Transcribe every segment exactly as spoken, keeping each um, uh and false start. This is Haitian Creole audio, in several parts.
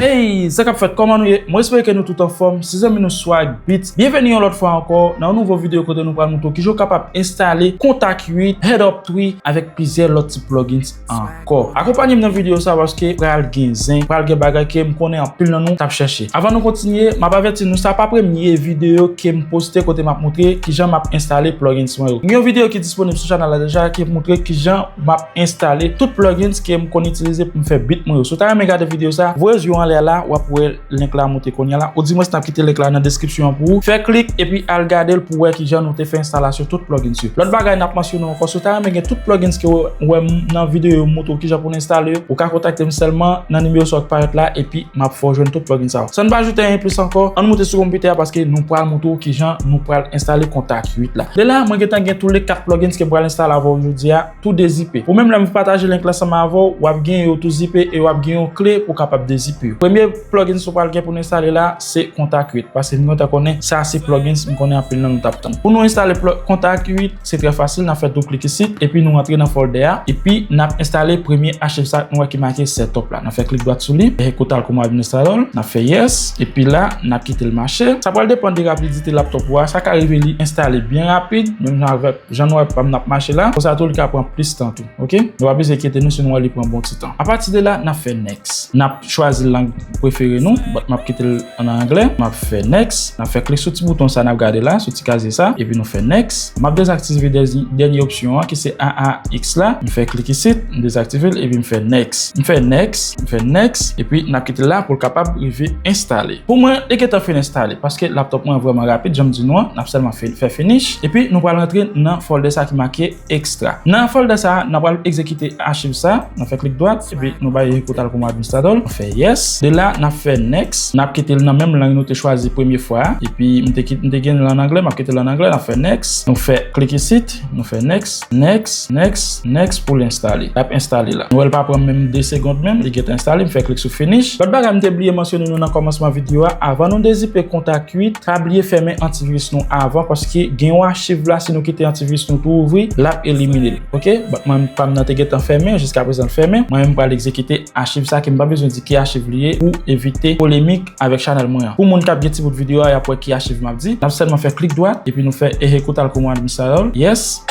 Hey, sa k ap fèt, kòman nou ye? Mwen espere ke nou tout anfòm. Se zanmi nou Swag Beats. Byenveni yon lòt fwa ankò nan yon nouvo videyo kote nou pral montre w kijan w kapab enstale Kontakt uit, Head Up Three avèk plizyè lòt ti plugins ankò. Akonpanye m nan videyo sa paske pral gen zen, pral gen bagay ke m konnen anpil nan nou t ap chèche. Avan nou kontinye, m ap avèti nou, sa pa premye videyo ke m poste kote m ap montre kijan m ap enstale plugins mwen yo. Gen yon videyo ki disponib sou chanèl la deja ki montre kijan m ap enstale tout plugins ke m konn itilize pou m fè beat mwen yo. Si w ta renmen gade videyo sa, voye zye w anlè a la, w ap wè link la monte kounye a la. Oudimwens, n ap kite link la nan deskripsyon an pou ou. Fè klik epi al gade l pou w wè kijan nou te fè enstalasyon tout plugins yo. Lòt bagay n ap mansyone ankò, si w ta renmen gen tout plugins ke w wè m nan videyo yo, m montre w kijan pou n enstale yo, ou ka kontakte m sèlman nan nimewo sa w k parèt la, epi m ap fè w jwenn tout plugin sa yo. San n pa ajoute anyen plis ankò, ann moute sou konpitè a paske nou pral montre w kijan nou pral enstale Kontakt uit la. De la, mwen gentan gen tou le kat plugins ke m pral enstale avè w jodi a, tou dezipe. Ou menm lè m pataje link la ansanm avè w, w ap gen yo tou zipe e w ap gen yon kle pou w kapab dezipe yo. Premye plugins ou pral gen pou n enstale la, se Kontakt uit. Paske m gentan konnen sa se plugins m konnen anpil nan nou t ap tann. Pou nou enstale pl-, Kontakt uit, se trè fasil, n ap fè doub klik isit, epi nou rantre nan folder a, epi n ap enstale premye achiv sa nou wè ki make setup la. N ap fè klik dwat sou li, e kote al kòm administrator, n ap fè yes, epi la, n ap kite l mache. Sa pral depann de rapidite laptop ou a, sa ka rive li enstale byen rapid, menm jan avèk jan nou wè pa m n ap mache la, konsa tou li ka pran plis tan tou, oke? Nou pa bezwen enkyete nou si nou wè li pran bon ti tan. Apati de la, n ap fè next. N ap chwazi lang prefere nou, but m ap kite l an anglè. M ap fè next. N ap fè klik sou ti bouton sa n ap gade la, sou ti kazye sa, epi nou fè next. M ap dezaktive dèzi-, dènye opsyon an ki se A A X la. M fè klik isit, m dezaktive l, epi m fè next. M fè next, m fè next, epi n ap kite l la pou l kapab rive enstale. Pou mwen, li gentan fin enstale, paske laptop mwen vrèman rapid, jan m di nou an, n ap sèlman fi-, fè finish, epi nou pral rantre nan folder sa ki make extra. Nan folder sa, n ap pral egzekite achiv sa, n ap fè klik dwat, epi nou bay execute al kòm administrator, nou fè yes. De la, n ap fè next, n ap kite l nan menm lang nou te chwazi premye fwa a, epi m te kit-, m te gen l an anglè, m ap kite l an anglè, n ap fè next, nou fè klik isit, nou fè next, next, next, next pou l enstale. L ap enstale la. Nou wè l pa pran menm de segond menm, li gentan enstale, m fè klik sou finish. Lòt bagay m te bliye mansyone nou nan kòmansman videyo a, avan nou dezipe Kontakt uit, pa bliye fèmen antiviris nou avan, paske gen yon achiv la, si nou kite antiviris nou tou ouvri, l ap elimine l. Oke? But mwen, pa m nan te gentan fèmen, jiska prezan l fèmen. Mwen menm, m pral egzekite achiv sa, ke m pa bezwen di ki achiv li ye, pou evite polemik avèk chanèl mwen an. Pou moun k ap gen ti bout videyo a, y ap wè ki achiv m ap di. N ap sèlman fè klik dwat, epi nou fè execute al kòm administrator. Yes.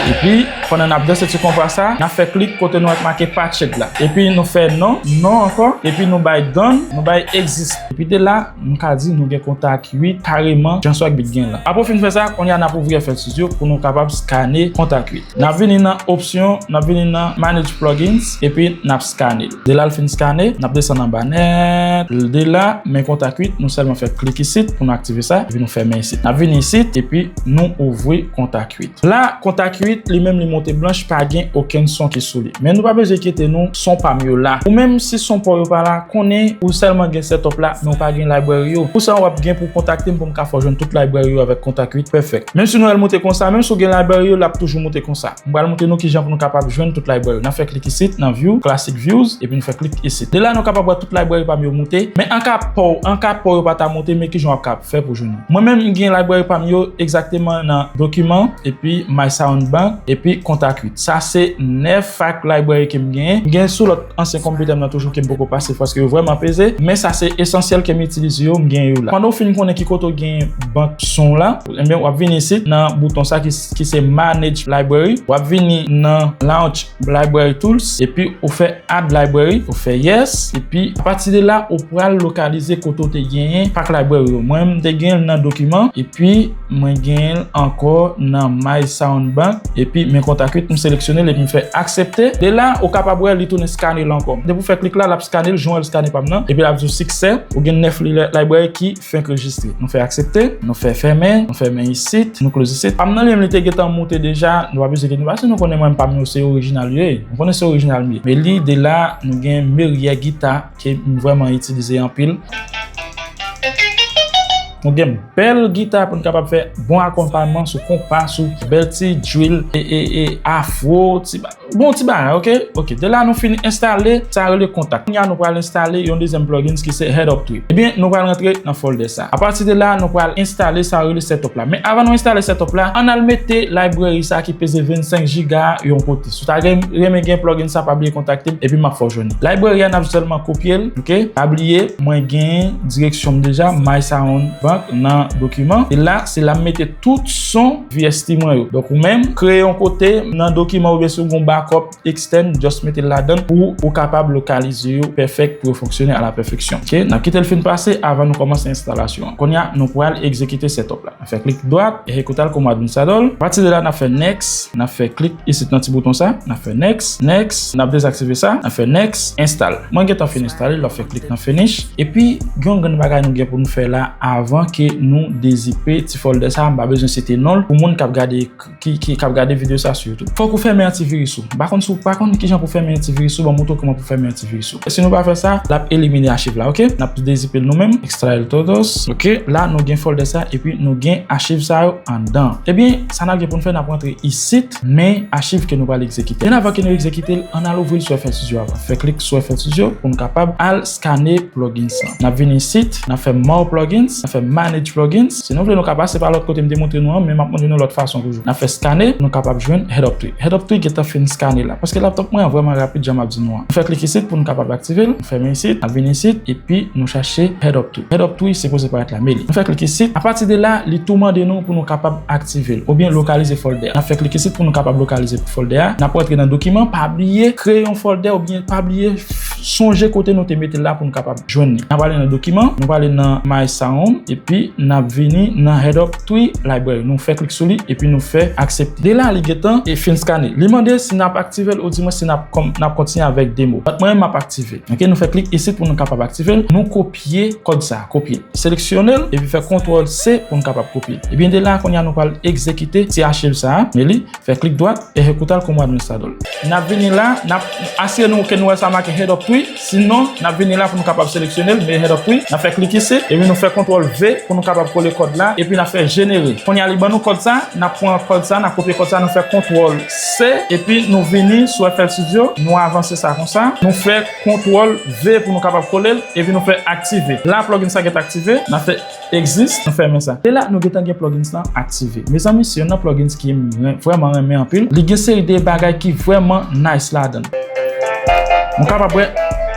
Epi, pandan n ap danse ti konpa sa, n ap fè klik kote nou wè k make patched la. Epi nou fè non, non ankò, epi nou bay done, nou bay exist. Epi de la, nou ka di nou gen Kontakt uit kareman, jan Swag Beats gen la. Apre w fin fè sa, kounye a n ap ouvri F L Studio pou nou kapab skane Kontakt uit. N ap vini nan opsyon, n ap vini nan Manage Plugins, epi n ap skane l. De la l fin skane, n ap desann anba nèt. De la, men Kontakt uit, nou sèlman fè klik isit pou nou aktive sa, epi nou fèmen isit. N ap vini isit, epi nou ouvri Kontakt uit. La, Kontakt uit, li menm, li monte blanch, pa gen okenn son ki sou li. Men nou pa bezwen enkyete nou, son pa m yo la. Ou menm, si son pa w yo pa la, konnen ou sèlman gen setup la, men w pa gen library yo. Pou sa, w ap gen pou w kontakte m pou m ka fè w jwenn tout library yo avèk Kontakt uit, perfect. Menm si nou wè l monte konsa, menm si w gen library yo, l ap toujou monte konsa. M pral montre nou kijan pou nou kapab jwenn tout library. N ap fè klik isit, nan View, Classic Views, epi nou fè klik isit. De la, nou kapab wè tout library pa m yo monte, men an ka pa w, an ka pa w yo pa ta monte, men kijan w ap ka fè pou jwenn yo. Mwen menm, m gen library pa m yo egzakteman nan Dokiman, epi My Sound Bank, epi Kontakt uit. Sa se nèf pack library ke m genyen. M gen sou lòt ansyen konpitè m nan toujou ke m poko pase paske yo vrèman peze, men sa se esansyèl ke m itilize yo, m gen yo la. Pandan w fin konnen ki kote w gen bank son w la, enben, w ap vini isit nan bouton sa ki, ki se Manage Library. W ap vini nan Launch Library Tools, epi ou fè Add Library, ou fè Yes, epi apati de la, ou pral lokalize kote w te genyen pack library yo. Mwen, m te genyen l nan Dokiman, epi mwen genyen l ankò nan My Sound Bank, epi men Kontakt uit, m seleksyone l, epi m fè Aksepte. De la, ou kapab wè li tounen skane l ankò. Depi w fè klik la, l ap skane l, jan w wè l skane pa m nan, epi l ap di w siksè, ou gen nèf li-, library ki fenk rejistre. Nou fè Aksepte, nou fè Fèmen, nou fèmen isit, nou close isit. Pa m nan li menm li te gentan monte deja, nou pa bezwen enkyete nou, paske nou konnen mwen pa m yo se orijinal yo ye. Nou konnen se orijinal m ye. Men li, de la, nou gen Meryè Gita, ke m vrèman itilize anpil. Nou gen bèl gita pou n kapab fè bon akonpayman sou konpa, sou bèl ti drill, e, e, e afro, ti ba-, bon ti bagay, ok? Ok, de la nou fin enstale sa rele kontak. Kounye a nou pral enstale yon dezyèm plugins ki se Head Up Three. Ebyen, nou pral rantre nan folder sa. Apati de la, nou pral enstale sa rele setup la. Men avan nou enstale setup la, ann al mete library sa ki peze vennsenk giga yon kote. Si w ta gen, renmen gen plugin sa, pa bliye kontakte m, epi m ap fè w jwenn li. Library a, n ap sèlman kopye l, ok? Pa bliye, mwen gen direksyon m deja, My Sound Bank nan dokiman. E la, se la m mete tout son V S T mwen yo. Donk, ou menm, kreye yon kote nan dokiman oubyen si w gen yon backup extend, just mete l ladan pou ou kapab lokalize yo perfect pou yo fonksyone a la perfeksyon. Ok, n ap kite l fin pase avan nou kòmanse enstalasyon an. Kounye a, nou pral egzekite setup la. N ap fè klik dwat, executar como administrador. Apati de la, n ap fè next, n ap fè klik isit nan ti bouton sa, n ap fè next, next, n ap dezaktive sa, n ap fè next, install. Mwen gentan fin enstale, l ap fè klik nan finish. Epi, gen yon grenn bagay nou gen pou nou fè la avan ke nou dezipe ti folder sa, m pa bezwen site non l pou moun k ap gade ki, ki, k ap gade videyo sa sou YouTube. Fòk ou fèmen antiviris ou. M pa konn si w pa konn kijan pou fèmen antiviris ou, ban m montre w kòman pou fèmen antiviris ou. Si nou pa fè sa, l ap elimine achiv la, ok? N ap dezipe l nou menm, extraer todos. Ok, la nou gen folder sa, epi nou gen achiv sa yo anndan. Ebyen, sa n ap gen pou n fè, n ap rantre isit, men achiv ke nou pral egzekite. Men avan ke nou egzekite l, ann al ouvri l sou F L Studio avan. Fè klik sou F L Studio pou n kapab al skane plugins lan. N ap vini isit, n ap fè More Plugins, n ap fè Manage Plugins. Si nou vle, nou ka pase pa lòt kote m te montre nou an, men m ap montre nou lòt fason toujou. N ap fè skane, nou kapab jwenn Head Up Three. Head Up Three gentan fin skane la, paske laptop mwen an vrèman rapid, jan m ap di nou an. Nou fè klik isit pou nou kapab aktive l, nou fèmen isit, n ap vini isit, epi nou chache Head Up Three. Head Up Three sipoze parèt la, men li. Nou fè klik isit, apati de la, li tou mande nou pou nou kapab aktive l, oubyen lokalize folder. N ap fè klik isit pou nou kapab lokalize folder a. N ap rantre nan dokiman, pa bliye kreye yon folder oubyen pa bliye sonje kote nou te mete l la pou nou kapab jwenn li. N ap ale nan dokiman, nou prale nan My Sound, epi n ap vini nan Head Up Three Library. Nou fè klik sou li, epi nou fè aksepte. De la, li gentan e fin skane. Li mande si n ap aktive l, odimwen si n ap kòm-, n ap kontinye avèk demo. But mwen, m ap aktive. Ok, nou fè klik isit pou nou kapab aktive l. Nou kopye kòd sa, kopye l. Seleksyone l, epi fè kontwòl C pou nou kapab kopye l. Ebyen, de la, kounye a, nou pral egzekite ti achiv sa a. Men li, fè klik dwat, executar como administrador. N ap vini la, n ap asire nou ke nou wè sa make Head Up Three. Sinon, n ap vini la pou nou kapab seleksyone l, men Head Up Three. N ap fè klik isit, epi nou fè kontwòl V pou nou kapab kole kòd la, epi n ap fè jenere. Kounye a, li ban nou kòd sa, n ap pran kòd sa, n ap kopye kòd sa, nou fè kontwòl C, epi nou vini sou F L Studio, nou avanse sa konsa, nou fè kontwòl V pou nou kapab kole l, epi nou fè aktive. La, plugin sa gentan aktive, n ap fè exit, nou fèmen sa. E la, nou gentan gen plugins lan aktive. Mezanmi, se youn nan plugins ki m ren-, vrèman renmen anpil. Li gen seri de bagay ki vrèman nice ladan l. Nou kapab wè,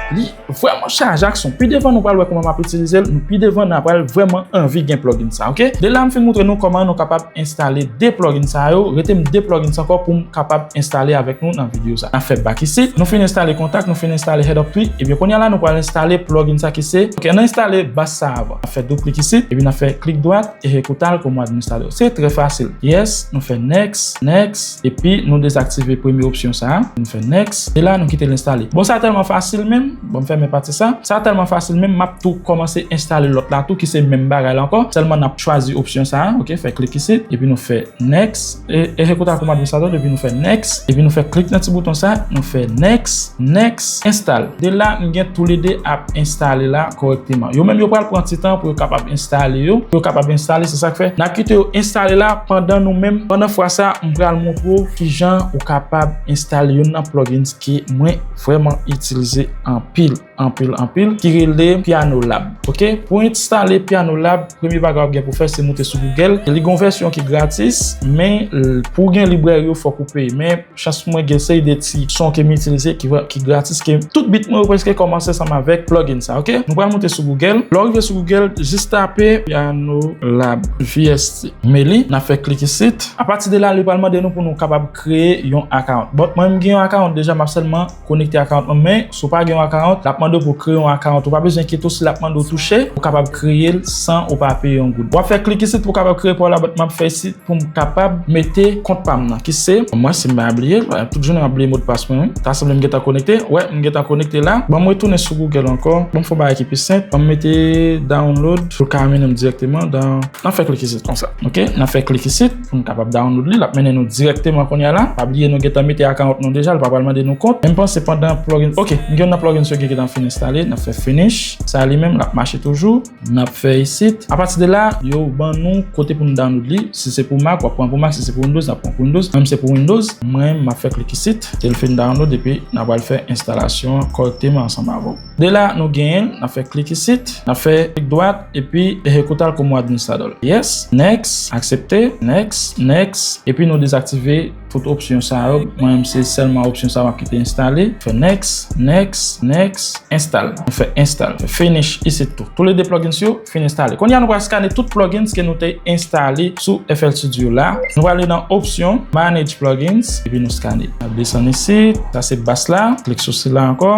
li vrèman chaje ak son. Pi devan, nou pral wè kòman m ap itilize l. Nou pi devan, n a pral vrèman anvi gen plugin sa, ok? De la, m fin montre nou kòman nou kapab enstale de plugin sa yo. Rete m de plugins ankò pou m kapab enstale avèk nou nan videyo sa. N ap fè back isit. Nou fin enstale kontak, nou fin enstale Head Up Three. Ebyen, kounye a la, nou pral enstale plugin sa ki se, ok, ann enstale bas sa avan. N ap fè doub klik isit, epi n ap fè klik dwat, executar como administrador. Se trè fasil. Yes, nou fè next, next, epi nou dezaktive premye opsyon sa a. Nou fè next, e la, nou kite l enstale. Bon, sa tèlman fasil menm. Bon, m fèmen pati sa. Sa tèlman fasil menm, m ap tou kòmanse enstale lòt la tou, ki se menm bagay la ankò. Sèlman n ap chwazi opsyon sa a, ok, fè klik isit, epi nou fè next, e, executar como administrador, epi nou fè next, epi nou fè klik nan ti bouton sa, nou fè next, next, install. De la, m gen toulede ap enstale la kòrèkteman. Yo menm yo pral pran ti tan pou yo kapab enstale yo, pou yo kapab enstale, se sa k fè n ap kite yo enstale la pandan nou menm, pandan fwa sa, m pral montre w kijan ou kapab enstale youn nan plugins ki mwen vrèman itilize anpil, anpil, anpil, ki rele Piano Lab. Ok? Pou enstale Piano Lab, premye bagay w ap gen pou fè, se moute sou Google. Li gen yon vèsyon ki gratis, men, l-, pou w gen librèri yo, fòk ou peye. Men, chans pou mwen, gen seri de ti son ke m itilize ki vrè-, ki gratis, ke tout beat mwen yo prèske kòmanse ansanm avèk plugin sa, ok? Nou pral moute sou Google. Lè w rive sou Google, jis tape Piano Lab V S T. Men li, n ap fè klik isit. Apati de la, li pral mande nou pou nou kapab kreye yon account. Bon, mwen, m gen yon account deja, m ap sèlman konekte account mwen, men si w pa gen yon account, l ap mande w pou w kreye yon account. Ou pa bezwen enkyete w si l ap mande w touche, ou kapab kreye l san ou pa peye yon goud. W ap fè klik isit pou w kapab kreye pa w la, but m ap fè isit pou m kapab mete kont pa m nan, ki se, mwen, si m pa bliye, tout jounen m ap bliye modpas mwen, wi. Ta sanble m gentan konekte. Wè, m gentan konekte la. Ban m retounen sou Google ankò. Ban m fè yon bagay ki pi senp. Ban m mete download pou l ka mennen m dirèkteman nan, n ap fè klik isit konsa. Ok? N ap fè klik isit pou n kapab download li. L ap mennen nou dirèkteman kounye a la. Pa bliye nou gentan mete account nou deja, li pa pral mande nou kont. Men m panse pandan plugin, ok, m gen nan plugin Plugins yo gentan fin enstale, n ap fè finish. Sa li menm, l ap mache toujou. N ap fè isit. Apati de la, yo ban nou kote pou nou download li. Si se pou Mac, w ap pran pou Mac. Si se pou Windows, n ap pran pou Windows. Mwen, se pou Windows. Mwen, m ap fè klik isit. Te l fin download, epi n ap al fè enstalasyon an kòrèkteman ansanm avè w. De la, nou genyen l, n ap fè klik isit, n ap fè klik dwat, epi ejecutar como administrador. Yes, next, aksepte, next, next, epi nou dezaktive tout opsyon sa yo. Mwen menm se sèlman opsyon sa yo m ap kite enstale. Fè next, next, next, install. Nou fè install. Fè finish isit tou. Tou le de plugins yo fin enstale. Kounye a nou pral skane tout plugins ke nou te enstale sou F L Studio la. Nou prale nan opsyon, manage plugins, epi nou skane. N ap desann isit. Sa se bass la. Klik sou sila ankò.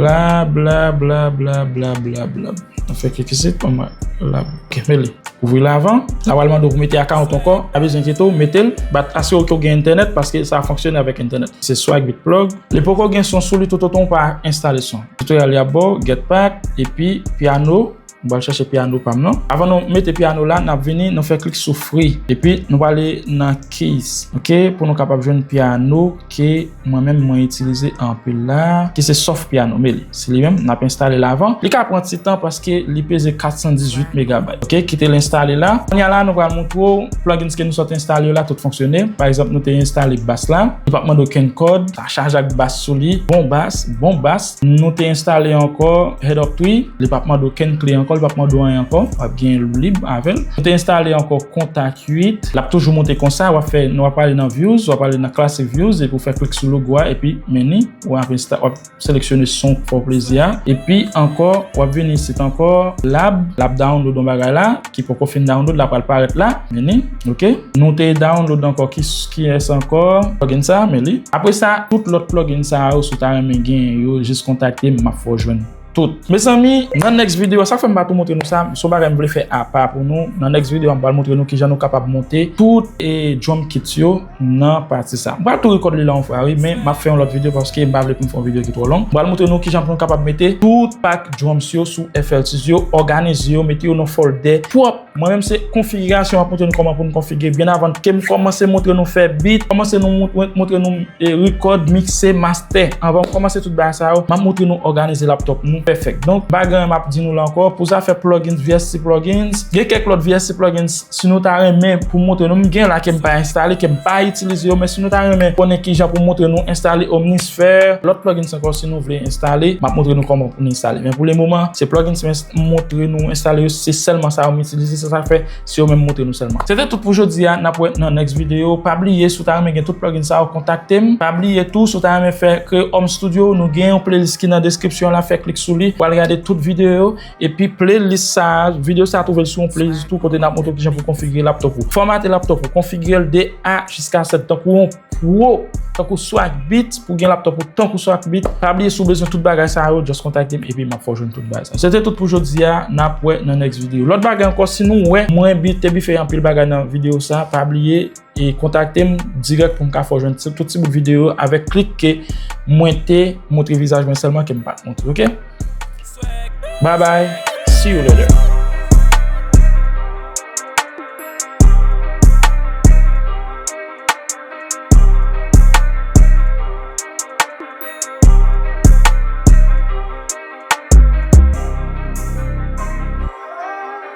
La, bla, bla, bla, bla, bla, bla. Nou fè klik isit, bon, mwen, la, ok, men li. Ouvri l avan. N a pral mande w pou mete account ankò. Pa bezwen enkyete w, mete l. Bat asire w ke w gen entènèt, paske sa fonksyone avèk entènèt. Se Swagbeat plug. Li poko gen son sou li, toutotan w pa enstale son. Tutorial y ap ba w, Get Pack, epi piano. M pral chèche piano pa m nan. Avan nou mete piano la, n ap vini, nou fè klik sou free. Epi nou prale nan keys, ok? Pou nou kapab jwenn piano ke mwen menm mwen itilize anpil la, ki se Soft Piano, men li. Se li menm, n ap enstale l avan. Li ka pran ti tan paske li peze kat san dizuit megabyte. Ok, kite l enstale la. Kounye a la, nou pral montre w plugins ke nou sot enstale yo la, tout fonksyone. Pa egzanp, nou te enstale bass la. Li p ap mande okenn kòd. Sa chaje ak bass sou li. Bon bass, bon bass. Nou te enstale ankò Head Up Three. Li p ap mande okenn kle ankò, li p ap mande w anyen ankò. W ap gen lib avè l. Nou te enstale ankò Kontakt L ap toujou monte konsa, w ap fè, nou ap prale nan views, w ap prale nan classic views, epi w fè klik sou logo a, epi meni, w ap ensta-, w ap seleksyone son k fè w plezi a. Epi ankò, w ap vini isit ankò, lab, l ap download yon bagay la, ki poko fin download, l ap pral parèt la, meni, ok. Nou te download ankò, ki, kiyès ankò, plugin sa, men li. Apre sa, tout lòt plugin sa yo, si w ta renmen gen yo, jis kontakte m, m ap fè w jwenn tout. Mezanmi, nan next video, sa fè m pa tou montre nou sa, se yon bagay m vle fè apa pou nou. Nan next video, m pral montre nou kijan nou kapab monte tout e drum kits yo nan pati sa. M pral tou rekòd li la yon fwa, wi, men m ap fè yon lòt video paske m pa vle pou m fè yon video ki twò long. M pral montre nou kijan pou nou kapab mete tout pack drums yo sou F L Studio, òganize yo, mete yo nan folder pwòp. Mwen menm se konfigirasyon, m ap montre nou kòman pou nou konfigire. Byen avan ke m kòmanse montre nou fè beat, kòmanse nou mont-, montre nou, e, rekòd, mikse, master. Anvan m kòmanse tout bagay sa yo, m ap montre nou òganize laptop nou pèfèk. Donk, pa gen anyen m ap di nou la ankò. Pou zafè plugins, V S C plugins, gen kèk lòt V S C plugins, si nou ta renmen pou m montre nou, m gen la ke m pa enstale, ke m pa itilize yo, men si nou ta renmen konnen kijan pou montre nou enstale Omnisphere, lòt plugins ankò, si nou vle enstale, m ap montre nou kòman pou nou enstale. Men pou le moman, se plugins men m montre nou enstale yo, se sèlman sa yo m itilize, se sa k fè se yo menm m montre nou sèlman. Se te tout pou jodi a, n ap wè nan next video. Pa bliye, si w ta renmen gen tout plugin sa yo, kontakte m. Pa bliye tou, si w ta renmen fè kreye Home Studio, nou gen yon playlist ki nan deskripsyon la, fè klik sou li, w al gade tout videyo yo, epi playlist sa, videyo sa twouve l sou yon playlist tou, kote n ap montre w kijan pou konfigire laptop ou. Fòmate laptop ou, konfigire l de A jiska Z, tankou yon pro, tankou Swagbeat, pou gen laptop ou tankou Swagbeat. Pa bliye, si w bezwen tout bagay sa yo, just kontakte m epi m ap fè w jwenn tout bagay sa. Se te tout pou jodi a, n ap wè nan next video. Lòt bagay ankò, si nou wè mwen bi-, te bifeye anpil bagay nan videyo sa, pa bliye e kontakte m dirèk pou m ka fè w jwenn ti, tout ti bout videyo avèk klik ke mwen te montre vizaj mwen sèlman ke m pa t montre, ok? Bye bye, see you later.